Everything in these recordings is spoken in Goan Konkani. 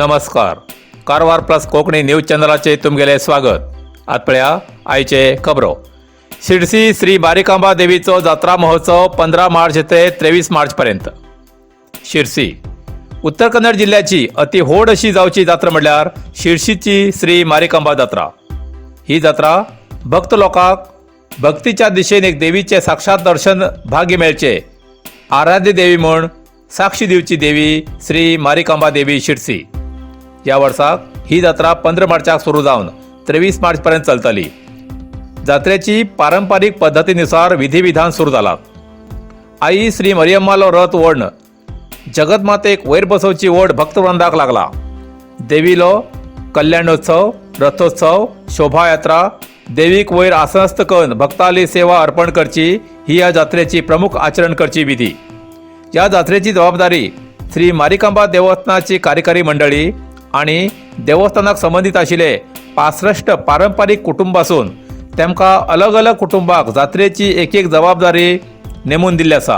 नमस्कार, कारवार प्लस कोंकणी न्यूज चॅनलाचे तुमगेले स्वागत. आत पळया आयचे खबरो. शिरसी श्री बारीकांबा देवीचो जात्रा महोत्सव 15 मार्च ते 23 मार्च पर्यंत. शिरसी उत्तर कन्नड जिल्ह्याची अति व्हड अशी जावची जात्रा म्हणल्यार शिरसीची श्री मारिकांबा जात्रा. ही जात्रा भक्त लोकांक भक्तीच्या दिशेन एक देवीचे साक्षात दर्शन भाग्य मेळचे, आराध्य देवी म्हूण साक्षी दिवची देवी श्री मारिकांबा देवी शिरसी. ह्या वर्साक ही जात्रा 15 मार्चाक सुरू जावन 23 मार्च पर्यंत चलतली. जात्रेची पारंपारीक पद्दतीनुसार विधी विधान सुरू जाला. आई श्री मरियम्मालो रथ ओढण जगतमातेक वयर बसोवची ओढ भक्तवृंदाक लागला. देवीलो कल्याणोत्सव, रथोत्सव, शोभायात्रा, देवीक वयर आसनस्थ करून भक्ताली सेवा अर्पण करची ही ह्या जात्रेची प्रमुख आचरण करची विधी. ह्या जात्रेची जबाबदारी श्री मारिकांबा देवस्थानाची कार्यकारी मंडळी आणि देवस्थानाक संबंदीत आशिल्ले 65 पारंपारीक कुटुंब आसून तेमकां अलग अलग कुटुंबाक जात्रेची एक एक जबाबदारी नेमून दिल्ली आसा.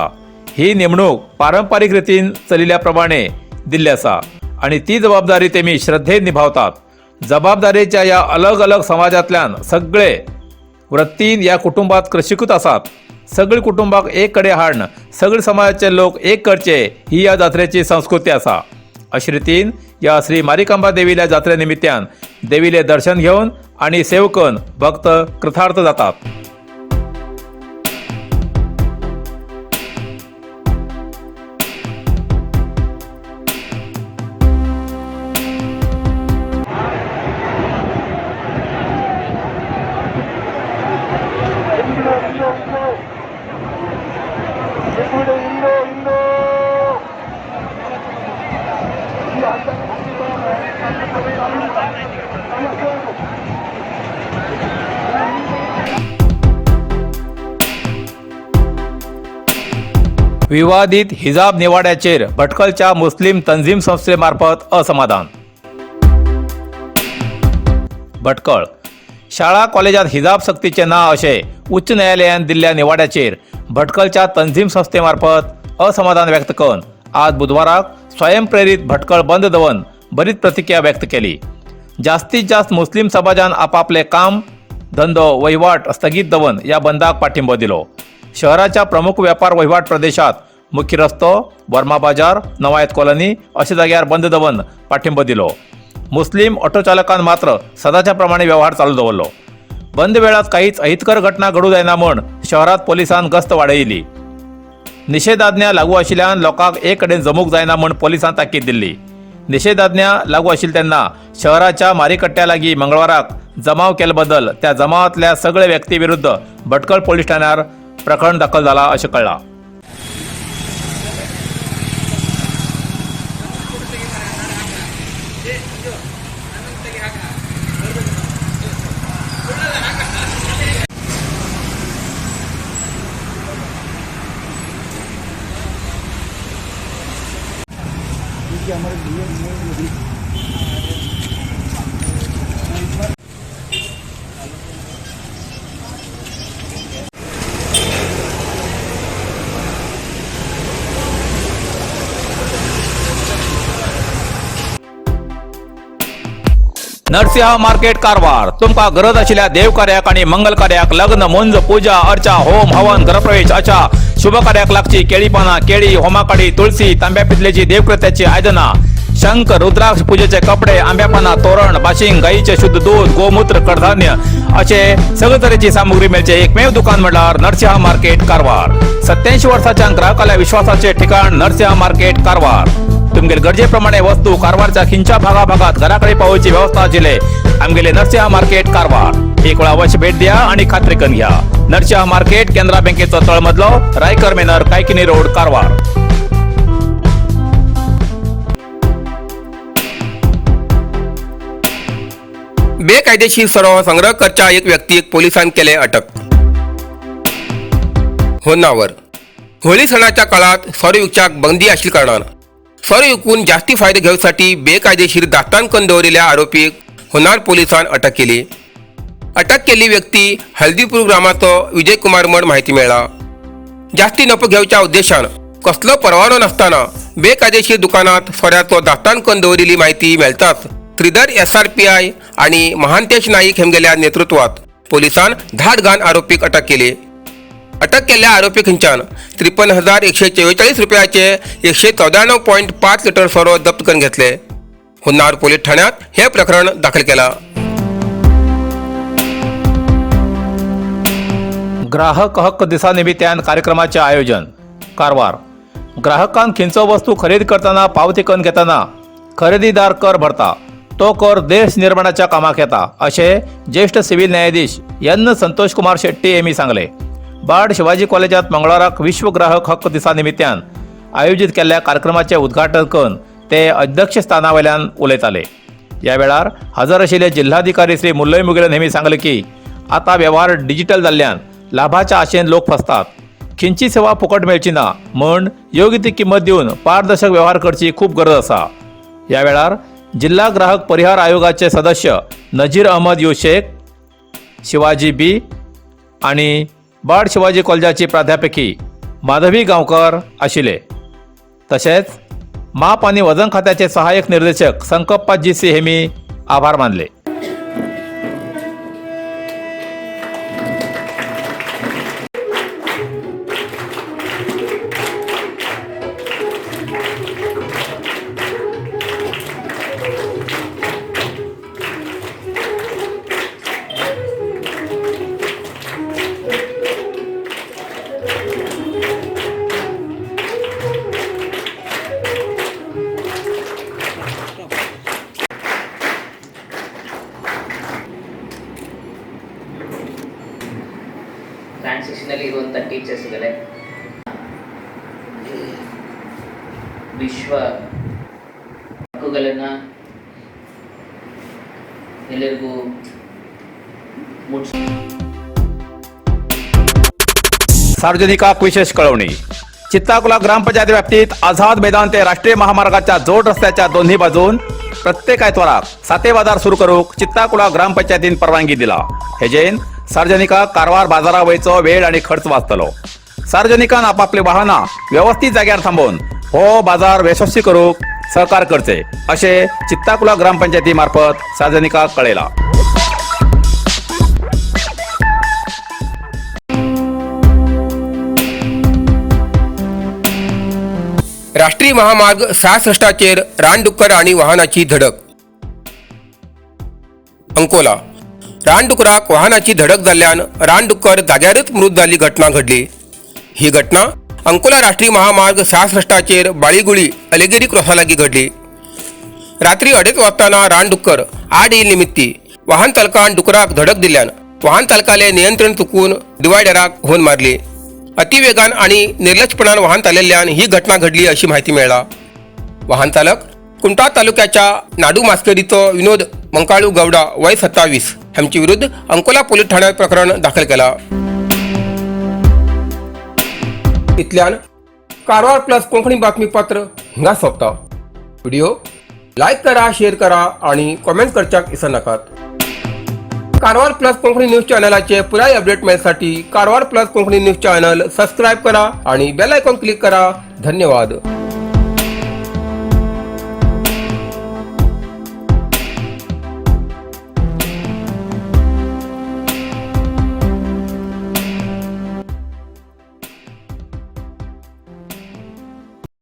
ही नेमणूक पारंपारीक रितीन चलिल्ल्या प्रमाणे दिल्ली आसा आणि ती जबाबदारी तेमी श्रद्धेन निभावतात. जबाबदारीच्या ह्या अलग अलग समाजांतल्यान सगळे वृत्तीन ह्या कुटुंबात कृषीकूत आसात. सगळी कुटुंबाक एक कडेन हाडून सगळे समाजाचे लोक एक करचे ही ह्या जात्रेची संस्कृती आसा. अशे रितीन ह्या श्री मारिकांबा देवील्या जात्रे निमित्यान देवीले दर्शन घेवन आणि सेव करून भक्त कृतार्थ जातात. विवादित हिजाब निवाड्याचेर भटकलच्या मुस्लिम तंझीम संस्थेमार्फत असमाधान. भटकळ शाळा कॉलेजात हिजाब सक्तीचे ना अशें उच्च न्यायालयान दिल्ल्या निवाड्याचेर भटकलच्या तंझीम संस्थेमार्फत असमाधान व्यक्त करून आज बुधवाराक स्वयंप्रेरीत भटकळ बंद दवरून बरीच प्रतिक्रिया व्यक्त केली. जास्तीत जास्त मुस्लिम समाजान आपापले काम धंदो वहिवाट स्थगीत दवरून या बंदाक पाठिंबो दिलो. शहराच्या प्रमुख व्यापार वहिवाट प्रदेशात मुख्य रस्तो, वर्मा बाजार, नवायत कॉलनी अशा जाग्यार बंद दवरून पाठिंबो दिलो. मुस्लिम ऑटो चालकान मात्र सदाच्या प्रमाणे व्यवहार चालू दवरलो. बंद वेळात काहीच अहितकर घटना घडू जायना म्हूण शहरात पोलिसान गस्त वाडयली. निषेधाज्ञा लागू आशिल्ल्यान लोकांक एक कडेन जमूंक जायना म्हूण पोलिसान ताकीद दिल्ली. निषेधाज्ञा लागू आशिल्ले तेन्ना शहराच्या मारीकट्ट्या लागीं मंगळवाराक जमाव केले बद्दल त्या जमावांतल्या सगळे व्यक्ती विरुद्ध भटकळ पोलीस ठाण्यार प्रकरण दाखल जाला अशें कळ्ळां. नरसिंह मार्केट कारवार. तुमकां गरज आशिल्ल्या देवकार्याक आणि मंगल कार्याक, लग्न, मुंज, पूजा अर्चा, होम हवन, गृहप्रवेश अशा शुभ कार्याक लागची केळी पानां, केळी, होमाकाडी, तुळसी, तांब्या पितलेची देवकृत्याची आयदनां, शंख, रुद्राक्ष, पूजेचे कपडे, आंब्या पानां, तोरण, बाशिंग, गाईचे शुद्ध दूध, गोमूत्र, कडधान्य असे सगळे तरेची सामुग्री मेळचे एकमेव दुकान म्हणल्यार नरसिंह मार्केट कारवार. 87 वर्साच्या ग्राहकाल्या विश्वासाचे ठिकाण नरसिंह मार्केट कारवार. तुमगेले गरजेप्रमाणे वस्तू कारवारच्या खिंच्या भागाभागात घराकडे पावोवची व्यवस्था आशिल्ले आमगेले नरसिंह मार्केट कारवार. एक वेळा अवश्य भेट द्या आणि खात्री करून घ्या. नरसिंह मार्केट, केनरा बँकेचो तळमजलो, रायकर मेनर, कायकिनी रोड, कारवार. बेकायदेशीर सोरो संग्रह करच्या एक व्यक्तीक पोलिसान केले अटक. होन्नावर होळी सणाच्या काळात सोरो विकच्याक बंदी आशिल्ल्या कारणान सोरो विकून जास्ती फायदो घेवसाठी बेकायदेशीर दास्तान करून दवरिल्ल्या आरोपीक होन्नावर पोलिसान अटक केली. अटक केल्ली व्यक्ती हल्दीपूर ग्रामाचो विजय कुमार म्हण माहिती मेळ्ळा. जास्ती नफो घेवच्या उद्देशान कसलो परवानो नासतना बेकायदेशीर दुकानात सोऱ्याचो दास्तान करून दवरिल्ली माहिती मेळटाच श्रीधर एसआरपीआय आणि महांतेश नाईक हेमगेल्या नेतृत्वात पोलिसान धाड घाण आरोपीक अटक केली. अटक केल्ल्या आरोपी खंयच्यान 53,144 रुपयाचे 194.5 लिटर सोरो जप्त करून घेतले. होन्नावर पोलीस ठाण्यात हे प्रकरण दाखल केला. ग्राहक हक्क दिसा निमित्यान कार्यक्रमाचे आयोजन. कारवार ग्राहकान खंयचो वस्तू खरेदी करतना पावती करून घेतना खरेदीदार कर भरता, तो कर देश निर्माणाच्या कामाक येता अशें ज्येश्ठ सिव्हिल न्यायाधीश एन संतोष कुमार शेट्टी यांनी सांगले. बार्ड शिवाजी कॉलेजात मंगळवाराक विश्व ग्राहक हक्क दिसा निमित्यान आयोजीत केल्ल्या कार्यक्रमाचे उद्घाटन करून ते अध्यक्षस्थानावेल्यान उलयताले. या वेळार हजर आशिल्ले जिल्हाधिकारी श्री मुल्लय मुगेलन हेमी सांगले की आता व्यवहार डिजिटल जाल्ल्यान लाभाच्या आशेन लोक फसतात. खंयची सेवा फुकट मेळची ना म्हण योग्य ती किंमत दिवन पारदर्शक व्यवहार करची खूब गरज आसा. या वेळार जिल्हा ग्राहक परिहार आयोगाचे सदस्य Nazir Ahmad you Shaikh, Shivaji बी आणि बाड शिवाजी कॉलेजाची प्राध्यापकी माधवी गांवकर आशिल्ले. तशेंच माप आणि वजन खात्याचे सहाय्यक निर्देशक संकप्पा जी सी हेमी आभार मानले. ಟ್ರಾನ್ಸಾಕ್ಷನಲ್ಲಿ ಇರುವಂಥ ಟೀಚರ್ಸ್ಗಳೇ, ವಿಶ್ವ ಹಕ್ಕುಗಳನ್ನು ಎಲ್ಲರಿಗೂ ಮುಟ್ಸ್ सार्वजनिकाक विशेष कळवणी. चित्ताकुला ग्रामपंचायत व्याप्तीत आझाद मैदान ते राष्ट्रीय महामार्गाच्या जोड रस्त्याच्या दोन्ही बाजून प्रत्येक आयतवाराक साते बाजार सुरू करूक चित्ताकुला ग्रामपंचायतीन परवानगी दिला. हेजेन सार्वजनिकाक कारवार बाजारा वयचो वेळ आणि खर्च वाचतलो. सार्वजनिकान आपापली वाहनां व्यवस्थित जाग्यार थांबोवन हो बाजार यशस्वी करूक सहकार करचे अशें चित्ताकुला ग्रामपंचायती मार्फत सार्वजनिकाक कळयला. राष्ट्रीय महामार्ग 66चेर रानडुक्कर आणि वाहनाची धडक. अंकोला रानडुकराक वाहनाची धडक जाल्ल्यान रानडुक्कर जाग्यारच मृत जाल्ली घटना घडली. ही घटना अंकोला राष्ट्रीय महामार्ग 66चेर बाळीगुळी अलेगिरी क्रॉसा लागीं घडली. रात्री 2:30 वाजताना रानडुक्कर आड येईल निमित्ती वाहन चालकान डुकराक धडक दिल्यान वाहन चालकाले नियंत्रण चुकून डिवायडराक होन मारली. अतिवेगान आणि निर्लक्षपणान वाहन चालयल्ल्यान ही घटना घडली अशी माहिती मेळ्ळा. वाहन चालक कुमठा तालुक्याच्या नाडू मास्करीचो विनोद मंकाळू गौडा, वय 27, हांचे विरुद्ध अंकोला पोलीस ठाण्यात प्रकरण दाखल केला. इतल्यान कारवार प्लस कोंकणी बातमीपत्र हिंगा सोंपता. व्हिडिओ लायक करा, शेअर करा आणि कॉमेंट करच्याक विसरनाकात. कारवार प्लस कोंकणी न्यूज चॅनलाचे पुराय update मेळसाठी Karwar plus Konkani news channel subscribe करा आणि बेल आयकॉन क्लिक करा. धन्यवाद.